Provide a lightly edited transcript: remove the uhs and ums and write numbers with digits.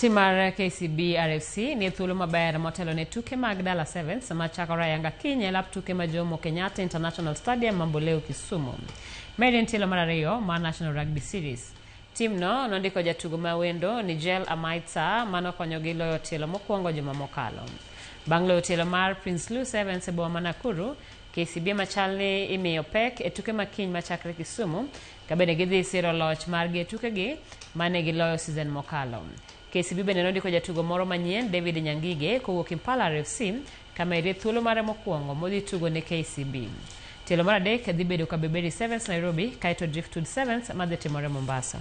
Tim mar KCB RFC nie thuolo maber motelo ne tuke mag Dala Sevens machakore ayanga kiny e lap tuke ma Jomo Kenyatta International Stadium Mamboleo Kisumu. Maeri en tielo mar ariyo mar National Rugby Series. Timno nondiko jatugo ma wendo Nigel Amaitsa manokonyogi loyo tielo mokwongo juma mokalo. Bang' loyo tielo mar Prinsloo Sevens e boma ma Nakuru, KCB machal ni imiyo pek e tuke ma kiny machakre Kisumu ka bende gidhi siro loch margi e tukegi mane giloyo season mokalo. KCB bende nondiko jatugo moro manyien David Nyangige kowuok Impala RFC kama erie thuolo mare mokwongo modhi tugo ne KCB. Tielo mar adek dhi bedo Kabeberi Sevens Nairobi kaeto Driftwood Sevens madhi timore Mombasa.